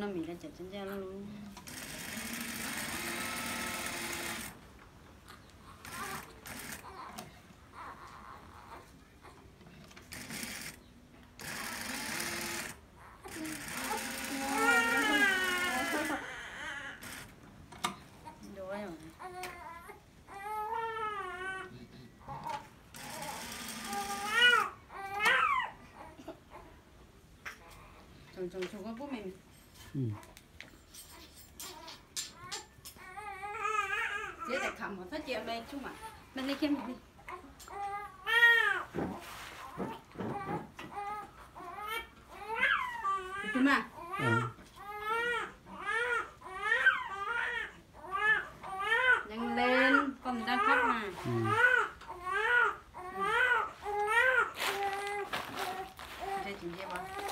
Noj mis la cas ntsa ntsa loj lub. Tsoom tsoom tsoom koj pub me. Txiav daim kham mos txhob cia me tsuj mas me li kiag me li. Tus mas. Yeej le koj mus nrab khab mas. Ntse tsis ntse as.